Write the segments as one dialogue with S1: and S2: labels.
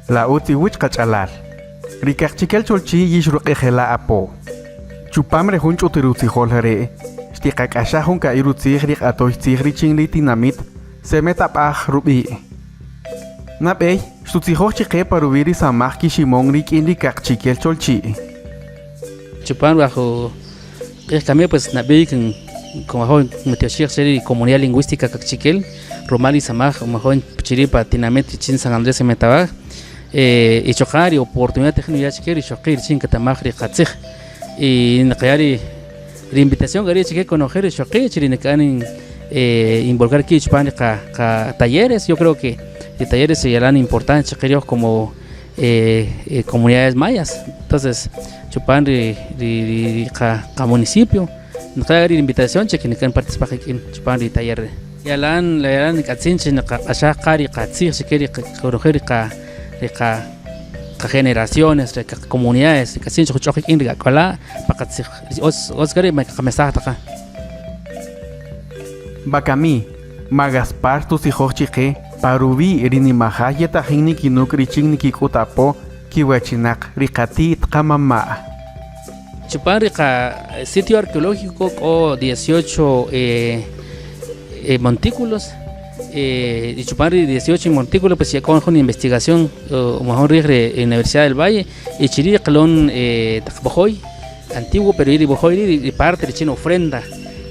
S1: La utz iwich qach'alal. Ri kaqchikel cholchi yix ruq'ijela' apo. Chupam re jun ch'utirutzijol re', xtiqak'axaj jun ka'i' rutzij ri q'atoy tzij richin ri tinamit Semetab'aj rub'i'. Nab'ey, xtutzijoj chi qe pa ruwi' ri samaj kiximon rik'in ri kaqchikel cholchi'.
S2: Chupan bajo q'ij kami pues nab'ey kan nwajo' nmatyoxij che ri Comunidad Lingüística Kaqchikel ruma ri samaj majon chiri' pa tinamit richin San Andrés Semetabaj y chuqa' ri oportunidad tajin nuya' chike ri ixoqi' richin nketamaj ri qatzij y niqaya' ri invitación k'a ri' chike konojel ri ixoqi' chi ri nik'an involucrar ki' chupan ri qa talleres yo creo que ri talleres yalan importante chaqe röj como comunidades mayas entonces chupan ri ri qa municipio niqaya' ri invitación chi nik'an participar qik'in chupan ri taller re'. Yalan yalan nik'atzin chi niqaq'axaj qa ri qatzij chike ri ronojel ri qa ri qa qageneraciones ri qacomunidades nik'atzin chi nqach'ob' qik'in ri ak'wala' pa qatzij otz otz k'a ri' man qamesaj ta qa.
S1: Wakami, ma Gaspar tutzijoj chi qe pa ruwi' ri nimajay yetajin nikinük' richin nikik'ut apo kiwachinaq ri qati't qamama'.
S2: Chupan ri qa sitio arqueológico k'o 18 montículos y chupan ri 18 montículos pues yek'o jun investigación majun riij ri Universidad del Valle y chiri' qilon taq b'ojoy antiguo pero ri b'ojoy ri' ri parte richin ofrenda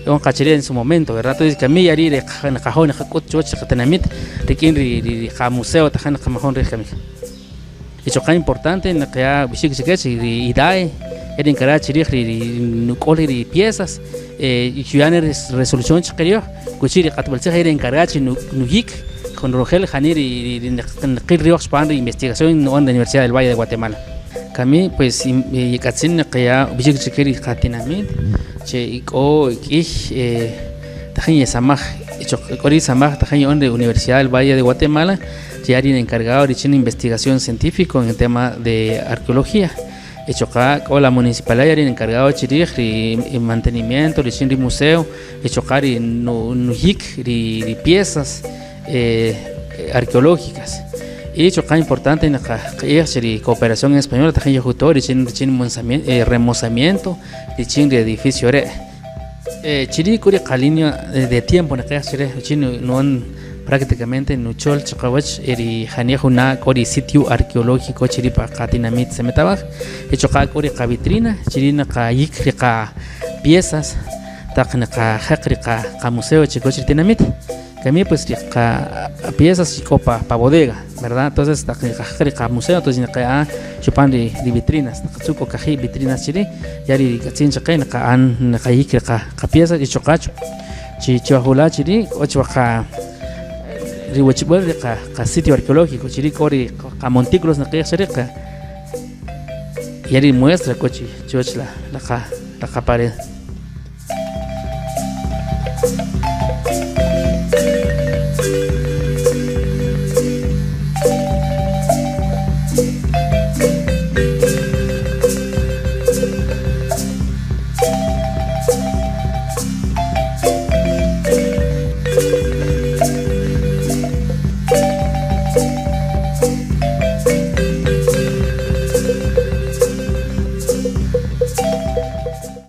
S2: ya'on qa chire' en su momento verdad entonces kami ya ri' ri nqajo' nqak'ut chuwach ri qatinamit rik'in ri qa museo tajin nqamajun riij kamik. Y chuqa' importante niqaya' b'ixik chi kech ri IDAE e ri nkaraj chi rij ri nuk'ol ri piezas y xuya' ne resolución chaqe riyoj kuchi' ri q'atb'al tzij ri encargado chi nuyik ronojel jani' ri nqil riyoj chpan ri investigación nu'än ri Universidad del Valle de Guatemala. Kami pues yek'atzin niqaya' b'ixik chi ke ri qatinamit che k'o k'ïy tajin yesamäj k'o ri samaj tajin ya'on ri Universidad del Valle de Guatemala. Ya ri encargado richin investigación científico en el tema de arqueología y chuqa' k'o la municipalidad ya ri encargado chi rij ri mantenimiento richin ri museo y chuqa' ri nuyik ri piezas arqueológicas y chuqa' importante niqaq'ij chi ri cooperación española tajin yojuto' richin richin remozamiento richin ri edificio re'. Chiri' k'o ri qa-línea de tiempo niq'ej chire richin nu'än prácticamente nuchol chiqawach ri jani' juna' k'o ri sitio arqueológico chiri' pa qatinamit Semetabaj y chuqa' k'o ri qa-vitrina chiri' niqayik ri qa-piezas taq niqajeq ri qa-museo chikoch ri tinamit. Kami pues ri qa piezas k'o pa pa bodega, verdad? Entonces taq niqajeq ri qa museo entonces niqa'a chupan ri ri vitrinas, niqatzu' k'o kaji' vitrinas chiri' ya ri rik'atzin chaqe niqa'an niqayik ri qa qa pieza y chuqa' chi chiwajula chiri' k'o chi qa ri wachib'äl ri qa qa sitio arqueológico chiri' k'o ri qa montículos niqij chiri' qa ya ri muestra k'o chi chuwach la la qa la qa pared.